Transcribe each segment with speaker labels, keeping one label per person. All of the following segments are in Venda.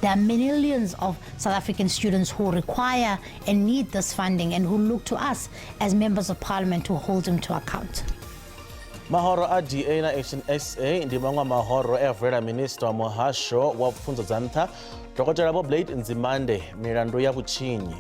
Speaker 1: There are millions of South African students who require and need this funding and who look to us as members of parliament to hold them to account.
Speaker 2: Mahoro a DA na Action SA ndi maṅwe a mahoro e a vulela minista wa muhasho wa pfunzo dza nṱha Dokotela Vho Blade Nzimande milandu ya vhutshinyi.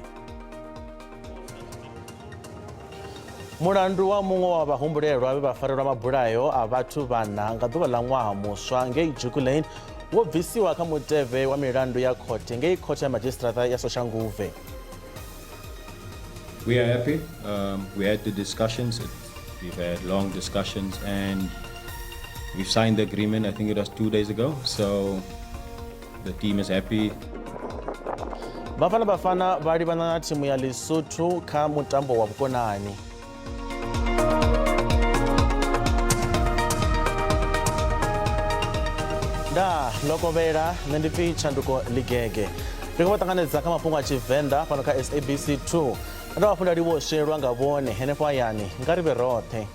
Speaker 2: Mulandu wa muṅwe wa vhahumbulelwa vhe vha farelwa mabulayo a vhathu vhana nga ḓuvha ḽa ṅwaha muswa ngei Juku Lane wo bvisiwa kha mutevhe wa milandu ya khothe ngei khothe ya madzhisiṱiraṱa ya Soshanguve.
Speaker 3: We are happy. We had the discussions. We've had long discussions and we've signed the agreement. I think it was 2 days ago. So the team is happy.
Speaker 2: Bafana Bafana vha livhana na thimu ya Lesotho kha mutambo wa vhukonani. Nda lokovhela nṋe ndi pfi Tshanduko Ligege. Ndi khou vha ṱanganedza kha mafhungo a Tshivenḓa fhano kha SABC 2. Ndo hafhu nda livhuwa u swelwa nga vhone henefho hayani nga ri vhe roṱhe.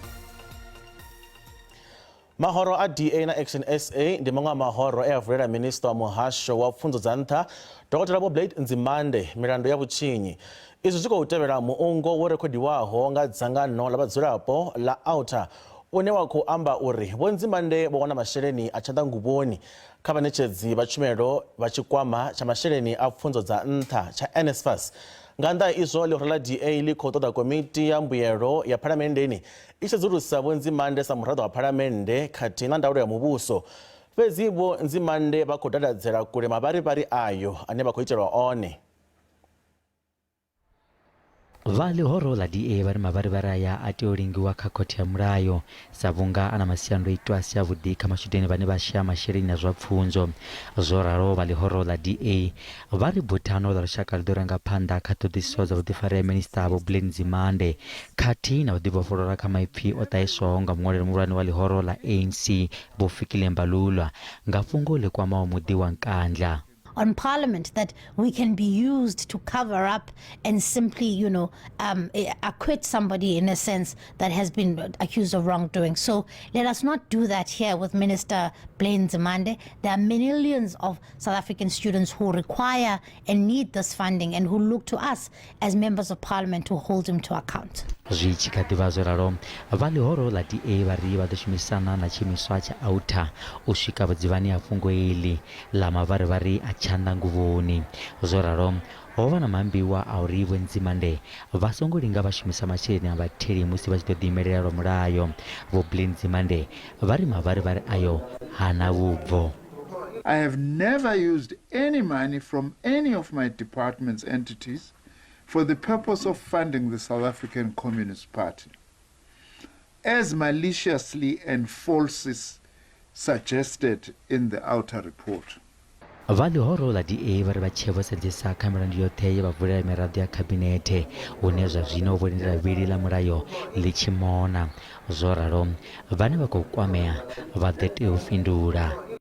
Speaker 2: Mahoro a DA na Action SA ndi maṅwe a mahoro e a vulela minista wa muhasho wa pfunzo dza nṱha Dokotela Vho Blade Nzimande milandu ya vhutshinyi. Izwi zwi khou tevhela muungo wo rekhodiwaho nga dzangano ḽa vhadzulapo ḽa OUTA une wa khou amba uri Vho Nzimande vho wana masheleni a tshanḓanguvhoni kha vhaṋetshedzi vha tshumelo vha tshikwama tsha masheleni a pfunzo dza nṱha tsha NSFAS. Nga nnḓa ha izwo, ḽihoro ḽa DA ḽi khou ṱoḓa komiti ya mbuyelo ya phalamenndeni i sedzulusa Vho Nzimande sa muraḓo wa phalamennde khathihi na ndaulo ya muvhuso. Fhedzi Vho Nzimande vha khou dadadzela kule mavharivhari ayo ane vha khou itelwa one.
Speaker 4: Vha ḽihoro ḽa DA vha ri mavharivhari aya a tea u lingiwa kha khothe ya mulayo sa vhunga a na masiandoitwa a si avhuḓi kha matshudeni vhane vha shaya masheleni a zwa pfunzo. Zwo ralo vha ḽihoro ḽa DA vha ri buthano ḽa lushaka ḽi ḓo ranga phanḓa kha ṱhoḓisiso dza vhuḓifari ha Minisiṱa Vho Blade Nzimande khathihi na u ḓivhofholola kha maipfi o ṱahiswaho nga muṅwaleli muhulwane wa ḽihoro ḽa ANC Vho Fikile Mbalula nga fhungo ḽi kwamaho muḓi wa Nkandla.
Speaker 1: On parliament that we can be used to cover up and simply, you know, acquit somebody in a sense that has been accused of wrongdoing. So let us not do that here with Minister Blade Nzimande. There are millions of South African students who require and need this funding and who look to us as members of parliament to hold him to account.
Speaker 4: Zwi tshi kha ḓi vha zwo ralo, vha ḽihoro ḽa DA vha ri vha ḓo shumisana na tshiimiswa tsha OUTA u swika vhudzivhani ha fhungo iḽi ḽa mavharivhari a tshanḓa nguvhoni. Zwo ralo, ho vha na maambiwa a uri Vho Nzimande vha songo linga vha shumisa masheleni a vhatheli musi vha tshi ḓo ḓiimelela lwa mulayo. Vho Blade Nzimande vha ri mavharivhari ayo ha na vhubvo.
Speaker 5: I have never used any money from any of my department's entities for the purpose of funding the South African Communist Party, as maliciously and falsely suggested in the OUTA report.
Speaker 4: Vha ḽihoro ḽa DA vha ri vha tshee vho sedzesa kha milandu yoṱhe ye vha vulela miraḓo ya khabinethe, hune zwa zwino vho lindela vhili ḽa mulayo ḽi tshi mona. Zwo ralo, vhane vha khou kwamea vha ḓo tea u fhindula.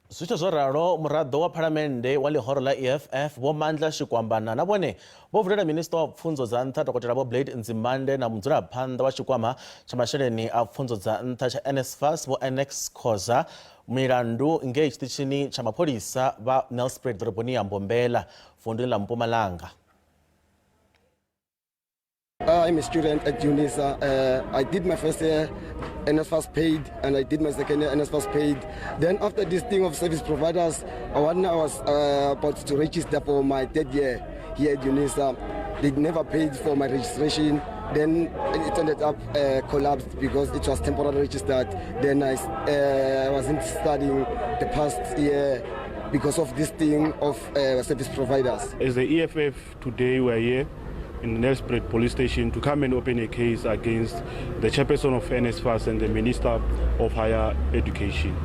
Speaker 2: Zwi tshe zwo ralo, muraḓo wa phalamennde wa ḽihoro ḽa EFF Vho Mandla Shikwambana na vhone vho vulela minisiṱa wa pfunzo dza nṱha Dokotela Vho Blade Nzimande na mudzulaphanḓa wa tshikwama tsha masheleni a pfunzo dza nṱha tsha NSFAS Vho Annex Khoza milandu ngei tshiṱitshini tsha mapholisa vha Nelspruit ḓoroboni ya Mbombela vunduni ḽa Mpumalanga.
Speaker 6: I'm a student at UNISA. I did my first year, NSFAS paid, and I did my second year, NSFAS paid. Then after this thing of service providers, when I was about to register for my third year here at UNISA, they never paid for my registration. Then it ended up collapsed because it was temporarily registered. Then I wasn't studying the past year because of this thing of service providers.
Speaker 7: As the EFF today, we are here in the Nelspruit police station to come and open a case against the chairperson of NSFAS and the Minister of Higher Education.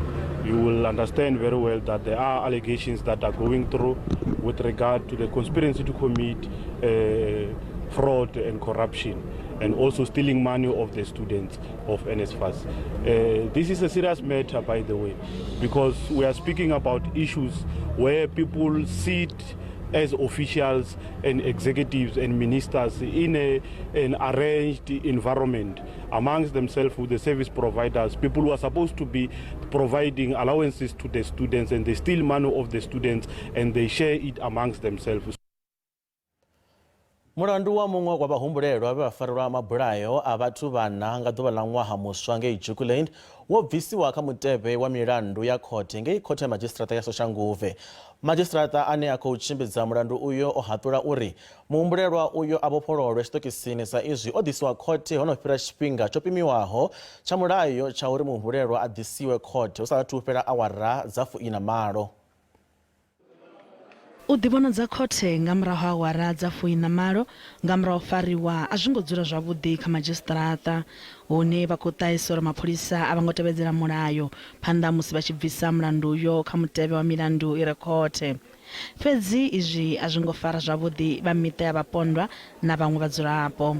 Speaker 7: You will understand very well that there are allegations that are going through with regard to the conspiracy to commit fraud and corruption, and also stealing money of the students of NSFAS. This is a serious matter, by the way, because we are speaking about issues where people sit as officials and executives and ministers in an arranged environment amongst themselves with the service providers, people who are supposed to be providing allowances to the students, and they steal money of the students and they share it amongst themselves.
Speaker 2: Mulandu wa muṅwe wa vhahumbulelwa vhe vha farelwa mabulayo a vhathu vhana nga ḓuvha ḽa ṅwaha muswa ngei Jukuland wo bvisiwa kha mutevhe wa milandu ya khothe ngei khothe ya madzhisiṱiraṱa ya Soshanguve. Madzhisiṱiraṱa ane a khou tshimbidza mulandu uyo o haṱula uri muhumbulelwa uyo a vhofhololwe tshiṱokisini sa izwi o ḓisiwa khothe ho no fhira tshifhinga tsho pimiwaho tsha mulayo tsha uri muhumbulelwa a ḓisiwe khothe hu sa athu fhela awara dza 18.
Speaker 8: U ḓivhonadza khothe nga murahu ha awara dza 18 nga murahu fariwa a zwi ngo dzula zwavhuḓi kha madzhisiṱiraṱa, hune vha khou ṱahisa uri mapholisa a vha ngo tevhedzela mulayo phanḓa musi vha tshi bvisa mulandu uyo kha mutevhe wa milandu i re khothe. Fhedzi izwi a zwi ngo fara zwavhuḓi vha miṱa ya vhapondwa na vhaṅwe vhadzulapo.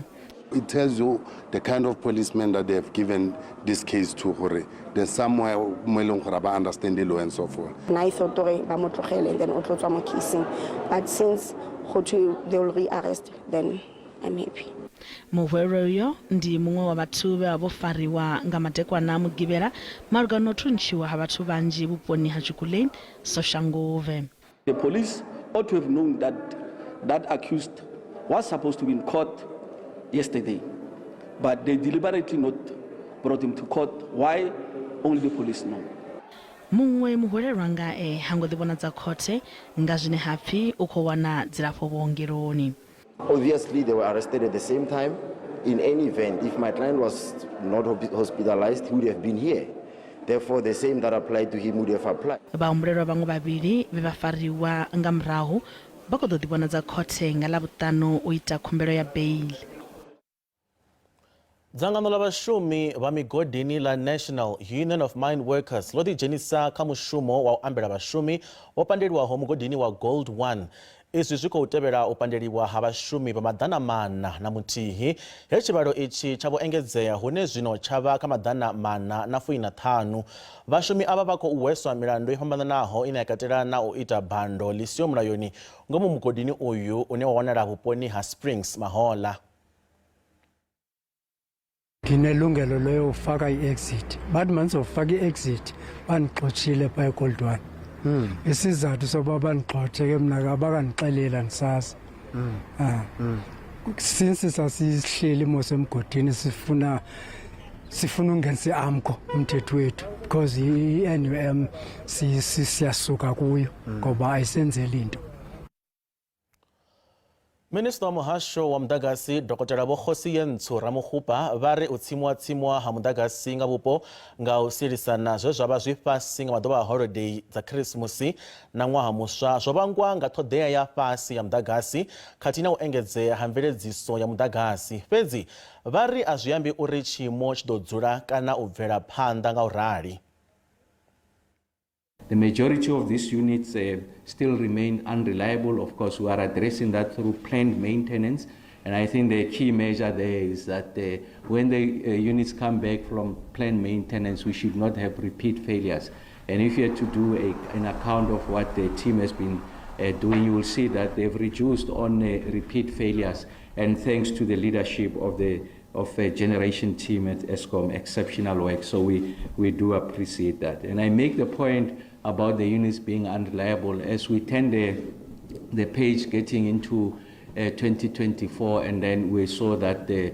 Speaker 9: It tells you the kind of policemen that they have given this case to, gore there's somewhere mo e leng gore ba understand the law and so forth.
Speaker 10: And I thought gore ba mo tlogele and then o tlo tswa mo caseng, but since go thwe they will re-arrest, then I'm happy.
Speaker 8: Muhwelwa uyo ndi muṅwe wa vhathu vhe vha vho fariwa nga madekwana a Mugivhela malugana na u thuntshiwa ha vhathu vhanzhi vhuponi ha Jukulane, Soshanguve.
Speaker 11: The police ought to have known that that accused was supposed to be in court yesterday, but they deliberately not brought him to court. Why? Only the police know.
Speaker 8: Muṅwe muhwelelwa ngae ha ngo ḓivhonadza khothe nga zwine ha pfi u khou wana dzilafho vhuongeloni.
Speaker 12: Obviously, they were arrested at the same time. In any event, if my client was not hospitalized, he would have been here. Therefore, the same that applied to him would have applied.
Speaker 8: Vhahumbulelwa vhaṅwe vhavhili vhe vha fariwa nga murahu vha khou ḓo ḓivhonadza khothe nga Ḽavhuṱanu u ita khumbelo ya beiḽi.
Speaker 2: Dzangano ḽa vhashumi vha migodini ḽa National Union of Mine Workers ḽo ḓidzhenisa kha mushumo wa u ambela vhashumi vho pandeliwaho mugodini wa Gold One. Izwi zwi khou tevhela u pandeliwa ha vhashumi vha 401, he tshivhalo itshi tsha vho engedzea hune zwino tsha vha kha 415. Vhashumi avha vha khou hweswa milandu i fhambananaho ine ya katela na u ita bando ḽi siho mulayoni ngomu mugodini uyu une wa wanala vhuponi ha Springs Mahola.
Speaker 13: Nginelungelo loyofaka i-exit, bathi mandizofaka i-exit bandixotshile phaa eGold One. Isizathu soba bandixothe ke mna abakandixelela ndisazi. Since sasihleli mos emgodini sifuna ungenisa i-AMCU umthetho wethu, because i-NUM siyasuka kuyo ngoba ayisenzeli into.
Speaker 2: Minista wa muhasho wa muḓagasi Dokotela Vho Kgosientsho Ramokgopa vha ri u tsimuwa ha muḓagasi nga vhupo nga u sielisana zwe zwa vha zwi fhasi nga maḓuvha a holiday dza Khirisimusi na ṅwaha muswa zwo vhangwa nga ṱhoḓea ya fhasi ya muḓagasi khathihi na u engedzea ha mveledziso ya muḓagasi. Fhedzi vha ri a zwi ambi uri tshiimo tshi ḓo dzula kana u bvela phanḓa nga u rali.
Speaker 14: The majority of these units still remain unreliable. Of course, we are addressing that through planned maintenance. And I think the key measure there is that when the units come back from planned maintenance, we should not have repeat failures. And if you had to do an account of what the team has been doing, you will see that they've reduced on repeat failures. And thanks to the leadership of the generation team at Eskom, exceptional work. So we do appreciate that. And I make the point about the units being unreliable as we turn the page getting into 2024, and then we saw that the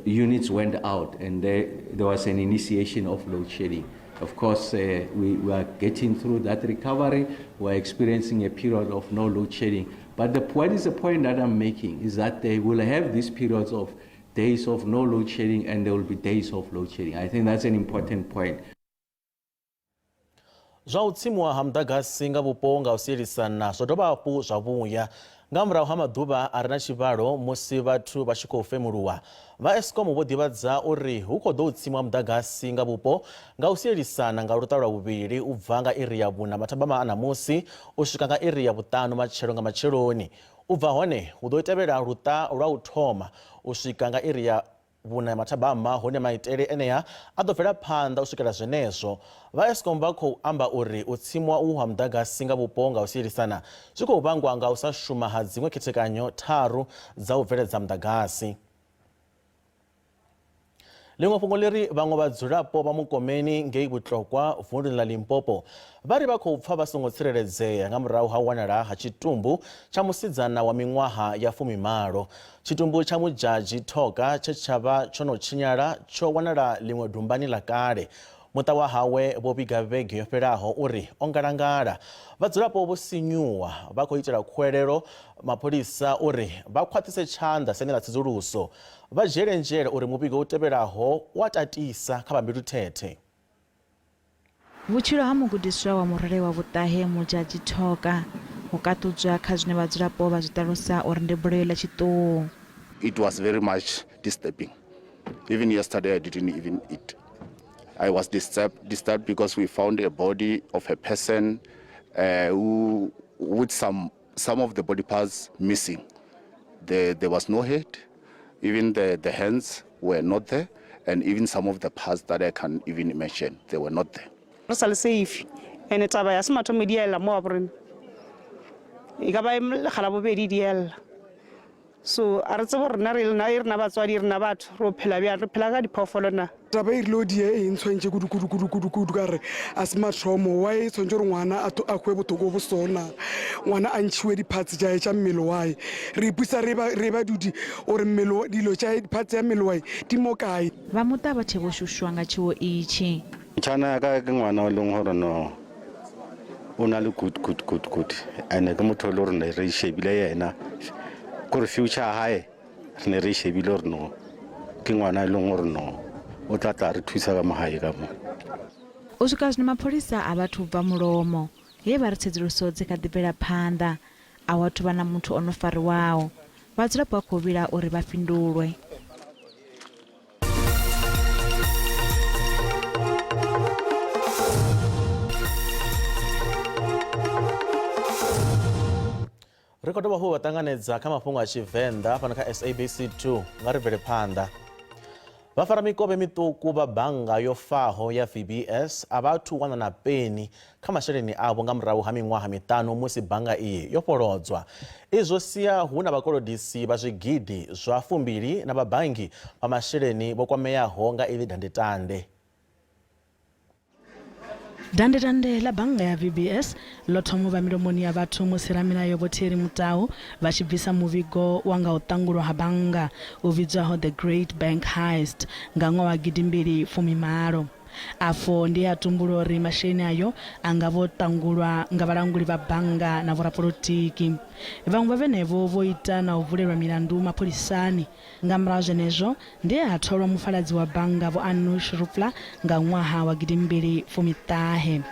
Speaker 14: units went out and there was an initiation of load shedding. Of course, we are getting through that recovery. We're experiencing a period of no load shedding. But what is the point that I'm making is that they will have these periods of days of no load shedding, and there will be days of load shedding. I think that's an important point.
Speaker 2: Zwa u tsimuwa ha muḓagasi nga vhupo nga u sielisana zwo dovha hafhu zwa vhuya nga murahu ha maḓuvha a re na tshivhalo musi vhathu vha tshi khou femuluwa. Vha Eskom vho ḓivhadza uri hu khou ḓo tsimuwa muḓagasi nga vhupo nga u sielisana nga luṱa lwa vhuvhili u bva nga iri ya 4 mathabama a ṋamusi u swika nga iri ya 5 matshelo nga matsheloni. U bva hone hu ḓo tevhela luṱa lwa u thoma u swika nga iri ya Vhuna mathabama hune maitele enea a ḓo bvela phanḓa u swikela zwenezwo. Vha Eskom vha khou amba uri u tsimiwa uhu ha muḓagasi nga vhupo nga u sielisana zwi khou vhangwa nga u sa shuma ha dziṅwe khethekanyo tharu dza u bveledza muḓagasi. Ḽiṅwe fhungo ḽi ri vhaṅwe vhadzulapo vha Mukomeni ngei Vhutlokwa vunduni ḽa Limpopo vha ri vha khou pfa vha songo tsireledzea nga murahu ha u wanala ha tshitumbu tsha musidzana wa miṅwaha ya 18. Tshitumbu tsha Mudzhadzhi Thoka tshe tsha vha tsho no tshinyala tsho wanala ḽiṅwe dumbani ḽa kale. Muṱa wa hawe vho vhiga vhege yo fhelaho uri o ngalangala. Vhadzulapo vho sinyuwa vha khou itela khuwelelo mapholisa uri vha khwaṱhise tshanḓa siani ḽa tsedzuluso. Vha dzhiele nzhele uri muvhigo u tevhelaho u a tatisa kha vha mbiluthethe.
Speaker 15: Vhutshilo ha mugudiswa wa murole wa vhuṱahe Mudzhadzhi Thoka ho kaṱudzwa kha zwine vhadzulapo vha zwi ṱalusa uri ndi bulayo ḽa tshiṱuhu.
Speaker 16: It was very much disturbing. Even yesterday I didn't even eat. I was disturbed because we found a body of a person who with some of the body parts missing. There was no head, even the hands were not there, and even some of the parts that I can even mention, they were not there.
Speaker 17: Re sa le safe, and taba ya se mathomo di ella mo wa borena. E ka ba lekgala bobedi di ella. So a re tsebe rena re lena e rena batswadi rena batho re phela bjang, re phela ka diphoofolo na.
Speaker 18: Taba e rile o die e ntshwentše kudu kudu kudu kudu kudu ka re a se mathomo wa e tshwantše gore ngwana a kwe bothoko bo sona, ngwana a ntšhiwe diphatse tša tša mmele wae. Re ipusa re badudi gore mmele dilo tša diphatse ya mmele wae di mo kae.
Speaker 15: Vha muṱa vha tshe vho shushwa nga tshiwo itshi.
Speaker 19: Mtshana ya ka ke ngwana o leng gore no o na le good good good good ene ke motho e le gore ne re shebile yena kore future ya hae re ne re shebile gore no ke ngwana e leng gore no o tla tla re thusa ka mo hae ka mo.
Speaker 15: U swika zwino mapholisa a vhathu bva mulomo he vha ri tsedzuluso dzi kha ḓi bvela phanḓa a hu athu vha na muthu o no fariwaho. Vhadzulapo vha khou vhila uri vha fhindulwe.
Speaker 2: Ri khou dovha hafhu vha ṱanganedza kha mafhungo a Tshivenḓa fhano kha SABC 2 nga ri bvele phanḓa. Vha fara mikovhe miṱuku vha bannga yo faho ya VBS a vha athu wana na peni kha masheleni avho nga murahu ha miṅwaha miṱanu musi bannga iyi yo fholodzwa. Izwo sia hu na vhakolodisi vha zwigidi zwa 20 na vhabanngi vha masheleni vho kwameaho nga iḽi dandetande.
Speaker 8: Dandetande ḽa bannga ya VBS ḽo thoma u vha milomoni ya vhathu musi ramilayo Vho Terry Mutau vha tshi bvisa muvhigo wa nga u ṱangulwa ha bannga u vhidzwaho The Great Bank Heist nga ṅwaha wa 2018. Afho ndi he a tumbulwa uri masheleni ayo a nga vho ṱangulwa nga vhalanguli vha bannga na vhorapolotiki. Vhaṅwe vha vhenevho vho ita na u vulelwa milandu mapholisani. Nga murahu zwenezwo ndi he ha tholwa mufaladzi wa bannga Vho Anush Rupla nga ṅwaha wa 2019.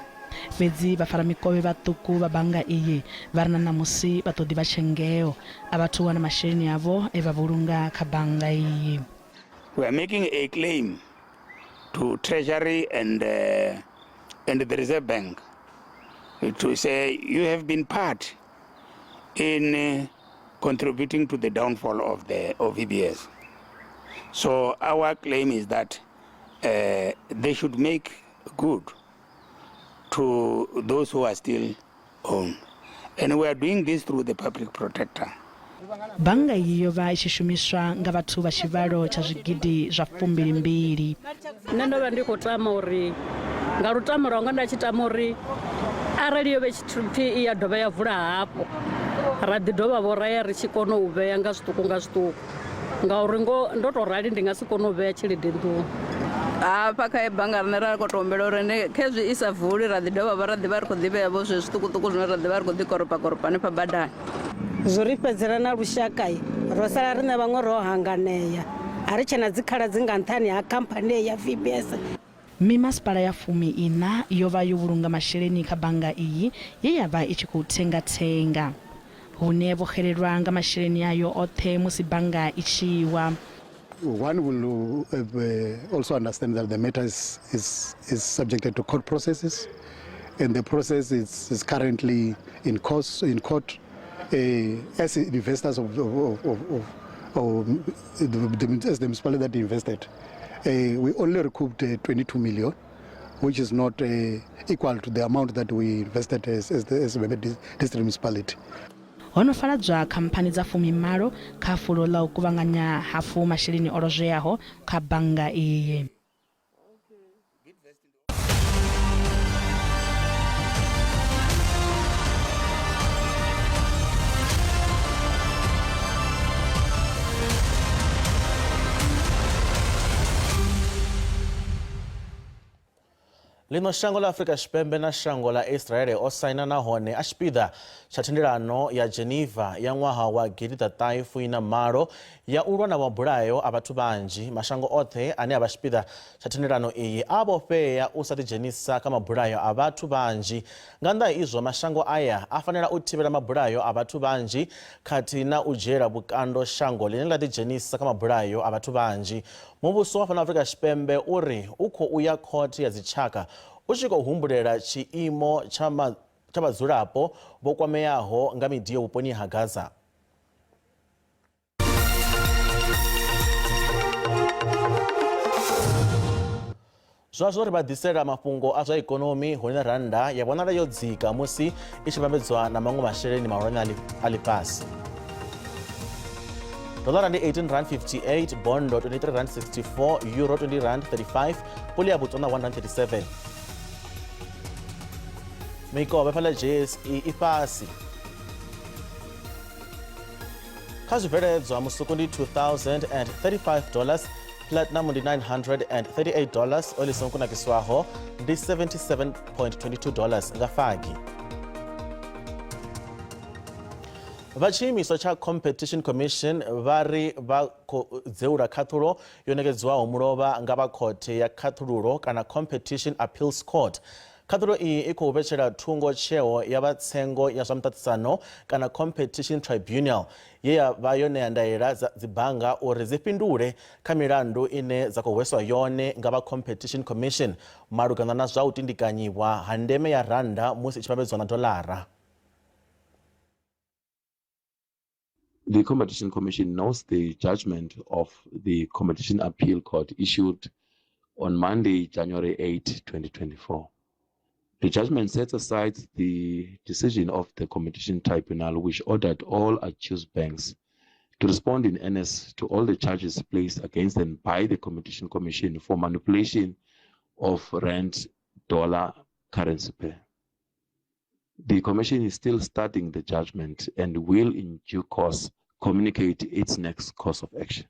Speaker 8: Fhedzi vhafaramikovhe vhaṱuku vha bannga iyi vha re na ṋamusi vha ṱoḓi vha tshengeo a vha thu wana masheleni avho e vha vhulunga kha bannga iyi.
Speaker 20: We are making a claim to Treasury and the Reserve Bank to say you have been part in contributing to the downfall of the VBS. So our claim is that they should make good to those who are still owned. And we are doing this through the public protector.
Speaker 8: Bannga iyi yo vha i tshi shumiswa nga vhathu vha tshivhalo tsha zwigidi zwa 22.
Speaker 21: Nṋe ndo vha ndi khou tama uri nga lutamo lwanga nda tshi tama uri arali yo vha tshi pfi i ya dovha ya vula hafhu ra ḓi dovha vho ra ya ri tshi kona u vhea nga zwiṱuku nga zwiṱuku ngauri ngo ndo to rali ndi nga si kone u vhea tshelede nḓuni.
Speaker 22: Hafha kha bannga rine ra khou tou humbela uri ne khezwi i sa vuli ra ḓi dovha vha ra ḓi vha ri khou ḓi vhea vho zwe zwiṱukuṱuku zwine ra ḓi vha ri khou ḓi koropa koropa hanefha badani.
Speaker 23: Zwo ri fhedzela na lushaka ro sala riṋe vhaṅwe ro hanganea a ri tshena dzikhaladzi nga nṱhani ha khamphani ya VBS.
Speaker 8: Mimasipala ya 14 yo vha yo vhulunga masheleni kha bannga iyi ye ya vha i tshi khou thengathenga hune vho xelelwa nga masheleni ayo oṱhe musi bannga i tshi wa.
Speaker 24: One will also understand that the matter is subjected to court processes, and the process is currently in course in court. As investors of or as the municipality that invested, we only recouped 22 million, which is not equal to the amount that we invested as the Vhembe district municipality.
Speaker 8: Ho no faladzwa khamphani dza 18 kha fulo ḽa u kuvhanganya hafu masheleni o lozweaho kha bannga iyi.
Speaker 2: Ḽino shango ḽa Afrika Tshipembe na shango ḽa Israel o saina nahone a tshipiḓa tsha thendelano ya Geneva ya ṅwaha wa 1948 ya u lwa na mabulayo a vhathu vhanzhi. Mashango oṱhe ane a vha tshipiḓa tsha thendelano iyi a vhofhea u sa ḓidzhenisa kha mabulayo a vhathu vhanzhi. Nga nnḓa ha izwo, mashango aya a fanela u thivhela mabulayo a vhathu vhanzhi khathihi na u dzhiela vhukando shango ḽine ḽa ḓidzhenisa kha mabulayo a vhathu vhanzhi. Muvhuso wa fhano Afrika Tshipembe uri u khou ya khothe ya dzitshaka u tshi khou humbulela tshiimo tsha vhadzulapo vho kwameaho nga midio vhuponi ha Gaza. Zwazwo ri vha ḓisela mafhungo a zwa ikonomi hune rannda ya vhonala yo dzika musi i tshi vhambedzwa na maṅwe masheleni mahulwane a ḽifhasi. Dolara ndi 18 rand 58, bondo 23 rand 64, euro 20 rand 35, puli ya Botswana 1 rand 37. Mikovhe fhaḽa JSE i fhasi. Kha zwibveledzwa musuku ndi 2035 dollars, platinum ndi 938 dollars, oil i songo kunakiswaho ndi 77.22 dollars nga fagi. Vha tshiimiswa tsha Competition Commission vha ri vha khou dzeula khaṱhulo yo ṋekedzwaho mulovha nga vha khothe ya khaṱhululo kana Competition Appeals Court. Khaṱhulo iyi i khou vhetshela thungo tsheo ya vha tsengo ya zwa muṱaṱisano kana Competition Tribunal ye ya vha yo ṋea ndaela dza dzibannga uri dzi fhindule kha milandu ine dza khou hweswa yone nga vha Competition Commission malugana na zwa u tindikanyiwa ha ndeme ya rannda musi i tshi vhambedzwa na doḽara.
Speaker 1: The Competition Commission notes the judgment of the Competition Appeal Court issued on Monday, January 8, 2024. The judgment sets aside the decision of the Competition Tribunal, which ordered all accused banks to respond in earnest to all the charges placed against them by the Competition Commission for manipulation of rand-dollar currency pair. The Commission is still studying the judgment and will in due course communicate its next course of action.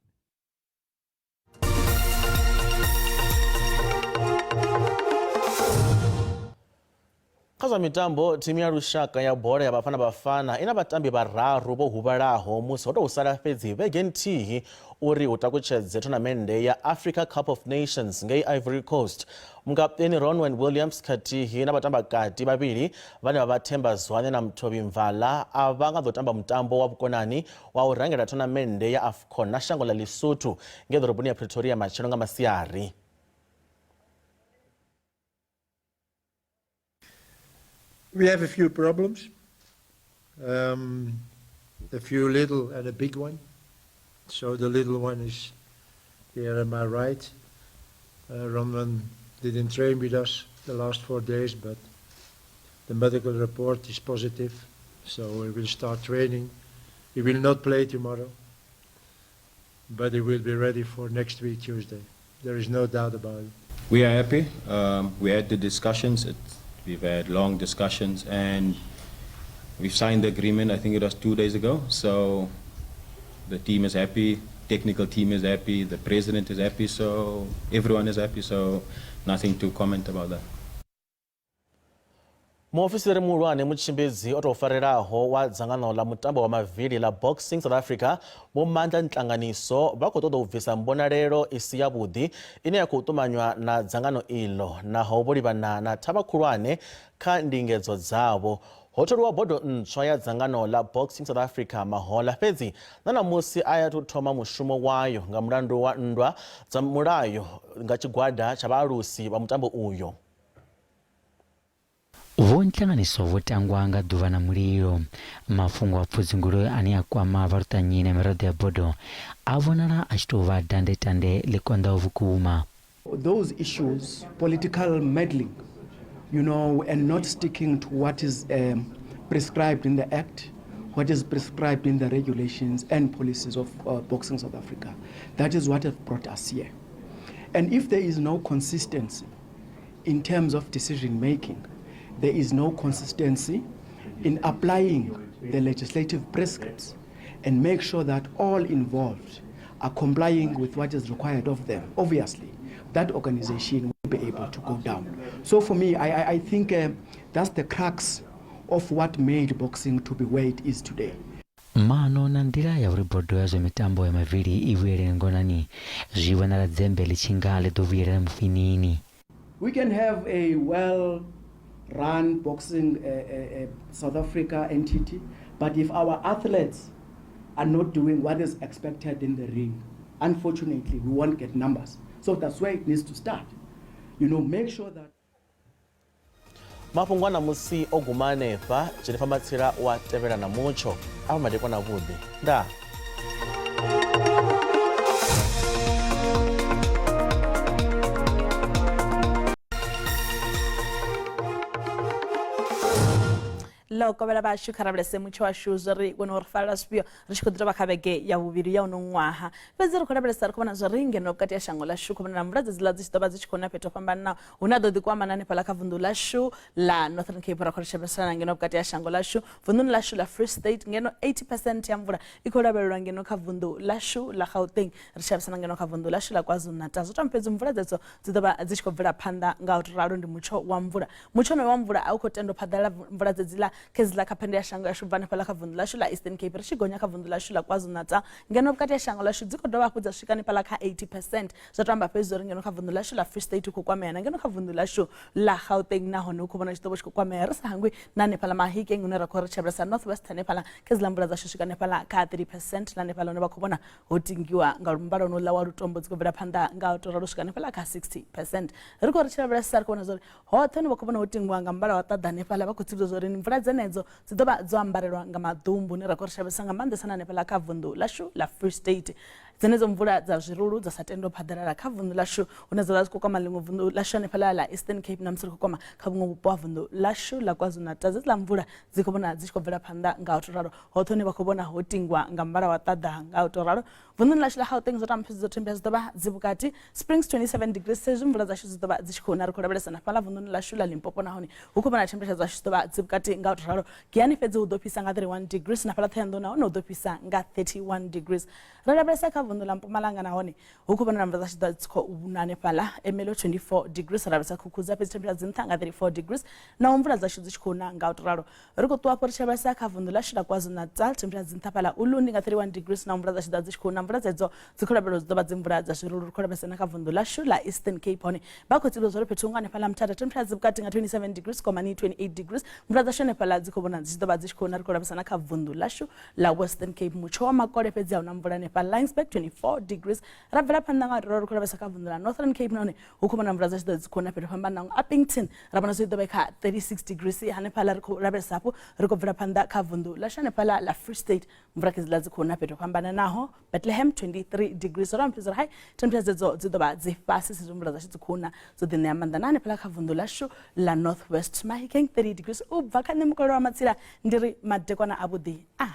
Speaker 2: Kha zwa mitambo, thimu ya lushaka ya bola ya Bafana Bafana i na vhatambi vhararu vho huvhalaho musi ho tou sala fhedzi vhege nthihi uri hu takutshedze thonamennde ya Africa Cup of Nations ngei Ivory Coast. Mukaputeni Ronwen Williams khathihi na vhatambakati vhavhili vhane vha vha Themba Zwane na Mthobi Mvala a vha nga ḓo tamba mutambo wa vhukonani wa u rangela thonamennde ya AFCON na shango ḽa Lesotho ngei ḓoroboni ya Pretoria matshelo nga masiari.
Speaker 3: We have a few problems, a few little and a big one. So the little one is here at my right. Ronwen didn't train with us the last 4 days, but the medical report is positive, so we will start training. He will not play tomorrow, but he will be ready for next week, Tuesday. There is no doubt about it.
Speaker 4: We are happy. We had the discussions. We've had long discussions, and we've signed the agreement, I think it was 2 days ago. So the team is happy, technical team is happy, the president is happy, so everyone is happy, so nothing to comment about that.
Speaker 2: Muofisiri muhulwane mutshimbidzi o tou farelaho wa dzangano ḽa mutambo wa mavili ḽa Boxing South Africa Vho Mandla Ntlanganiso vha khou ṱoḓa u bvisa mbonalelo i si yavhuḓi ine ya khou ṱumanywa na dzangano iḽo naho vho livhana na thavha khulwane kha ndingedzo dzavho. Ho tholiwa bodo ntswa ya dzangano ḽa Boxing South Africa mahoḽa fhedzi na ṋamusi a ya athu thoma mushumo wayo nga mulandu wa nndwa dza mulayo nga tshigwada tsha vhaalusi vha mutambo uyo.
Speaker 5: Vho Ntlanganiso vho tangwa nga ḓuvha na mulilo. Mafhungo a pfudzungule ane a kwama vhaluṱanyi na miraḓo ya bodo a vhonala a tshi tou vha dandetande ḽi konḓaho vhukuma.
Speaker 6: Those issues, political meddling, you know, and not sticking to what is um, prescribed in the Act, what is prescribed in the regulations and policies of uh, Boxing South Africa. That is what has brought us here. And if there is no consistency in terms of decision making, there is no consistency in applying the legislative prescripts and make sure that all involved are complying with what is required of them. Obviously, that organization will be able to go down. So for me, I, I, I think uh, that's the crux of what made boxing to be where it is today.
Speaker 5: Maano na nḓila ya uri bodo ya zwa mitambo ya mavili i vhuyelele ngonani zwi vhonala dzembe ḽi tshi nga ḽi ḓo vhuyelela mufinini.
Speaker 6: We can have a well run boxing uh, uh, uh, South Africa entity, but if our athletes are not doing what is expected in the ring, unfortunately, we won't get numbers. So that's where it needs to start. You know, make sure that
Speaker 2: Mafhungo a ṋamusi o guma hanefha. Jennifer Matsila u a tevhela na mutsho. A vha madekwana avhuḓi. Ndaa.
Speaker 7: Ḽo kovhela vhashu kha ravhelese mutsho washu zwo ri kone u ri farela zwifhio ri tshi khou ḓi tovha kha vhege ya vhuvhili ya uno ṅwaha fhedzi ri khou lavhelesa ri khou vhona zwa ri ngeno vhukati ha shango ḽashu khou vhonala mvula dzedziḽa dzi tshi ḓo vha dzi tshi khou na fhethu ho fhambananaho hune a ḓo ḓi kwama na hanefhaḽa kha vunḓu ḽashu ḽa Northern Cape ra khou ri shavhesana ngeno vhukati ha shango ḽashu vunḓuni ḽashu ḽa Free State ngeno 80 percent ya mvula i khou lavhelelwa ngeno kha vunḓu ḽashu ḽa Gauteng ri shavhesana ngeno kha vunḓu ḽashu ḽa KwaZulu-Natal zwo tamba fhedzi mvula dzedzo dzi ḓo vha dzi tshi khou bvela phanḓa nga u ralo ndi mutsho wa mvula mutsho onoyo wa mvula a u khou tenda u phaḓalala mvula dzedziḽa khedziḽa kha phendo ya shango yashu bva hanefhaḽa kha vunḓu ḽashu ḽa Eastern Cape ri tshi gonya kha vunḓu ḽashu ḽa KwaZulu-Natal ngeno vhukati ha shango ḽashu dzi khou dovha hafhu dza swika hanefhaḽa kha 80 percent zwa to amba fhedzi uri ngeno kha vunḓu ḽashu ḽa Free State hu khou kwamea na ngeno kha vunḓu ḽashu ḽa Gauteng nahone hu khou vhona tshi ḓo vha tshi khou kwamea ri sa hangwi na hanefhaḽa Mahikeng hune ra khou ri tshavhelesa North West hanefhaḽa kha dziḽa mvula dzashu swika hanefhaḽa kha 30 percent na hanefhaḽa hune vha khou vhona ho tingiwa nga muvhala honouḽa wa lutombo dzi khou bvela phanḓa nga u tou ralo swika hanefhaḽa kha 60 percent ri khou ri tshi lavhelesa ri khou vhona zwori hoṱhe hune vha khou vhona ho tingiwa nga muvhala wa ṱaḓa hanefhaḽa vha khou tsivhudza zwori mvula dzenedzo dzi ḓo vha dzo ambarelwa nga maḓumbu hune ra khou ri shavhesa nga maanḓesa na hanefhaḽa kha vunḓu ḽashu ḽa Free State Dzenedzo mvula dza zwirulu dza sa tende u phaḓalala kha vunḓu ḽashu hune dza vha dzi khou kwama ḽiṅwe vunḓu ḽashu hanefhaḽa ḽa Eastern Cape na musi ri khou kwama kha vhuṅwe vhupo ha vunḓu ḽashu ḽa KwaZulu-Natal. Dzedziḽa mvula dzi khou vhona dzi tshi khou bvela phanḓa nga u tou ralo hoṱhe hune vha khou vhona ho tingwa nga muvhala wa ṱaḓa nga u tou ralo. Vunḓuni ḽashu ḽa Gauteng zwo tamba fhedzi dzo thembea dzi ḓo vha dzi vhukati Springs 27 degrees saizwi mvula dzashu dzi ḓo vha dzi tshi khou na ri khou lavhelesa na fhaḽa vunḓuni ḽashu ḽa Limpopo nahone hu khou vhona temperature dzashu dzi ḓo vha dzi vhukati nga u tou ralo. Giyani fhedzi hu ḓo fhisa nga 31 degrees na fhaḽa Ṱhohoyanḓou nahone hu ḓo fhisa nga 31 degrees. Ro lavhelesa kha vunḓu ḽa Mpumalanga nahone hu khou vhonala mvula dza tshi dzi khou na hanefhaḽa Ermelo 24 degrees, ra lavhelesa Khukhudza fhedzi temperature dzi nṱha nga 34 degrees naho mvula dzashu dzi tshi khou na nga u tou ralo. Ri khou ṱuwa afho ri tshi lavhelesa kha vunḓu ḽashu ḽa KwaZulu-Natal temperature dzi nṱha fhaḽa Ulundi nga 31 degrees naho mvula dzashu dza dzi tshi khou na mvula dzedzo dzi khou lavhelelwa dzi ḓo vha dzi mvula dza zwirulu. Ri khou lavhelesa na kha vunḓu ḽashu ḽa Eastern Cape hone vha khou tsivhudza zwa uri fhethu huṅwe hanefhaḽa Mthatha temperature dzi vhukati nga 27 degrees Komani 28 degrees mvula dzashu hanefhaḽa dzi khou vhona dzi tshi ḓo vha dzi tshi khou na ri khou lavhelesa na kha vunḓu ḽashu ḽa Western Cape mutsho wa makole fhedzi ahuna mvula hanefha Laingsburg 24 degrees ra bvela phanḓa nga ralo ri khou lavhelesa kha vunḓu ḽa Northern Cape nahone hu khou vhona mvula dza tshi ḓo dzi khou na fhethu fhambanaho Upington ra vhona zwi ḓo vha kha 36 degrees hanefhaḽa ri khou lavhelesa hafhu ri khou bvela phanḓa kha vunḓu ḽashu hanefhaḽa ḽa Free State mvula khedziḽa dzi khou na fhethu fhambananaho Bethlehem 23 degrees ro fhedza hai temperature dzedzo dzi ḓo vha dzi fhasi sezwi mvula dzashu dzi khou na dzo ḓi ṋea maanḓa na hanefhaḽa kha vunḓu ḽashu ḽa North West Mahikeng 30 degrees u bva kha nṋe mukololo wa matsila ndi ri madekwana avhuḓi a ah.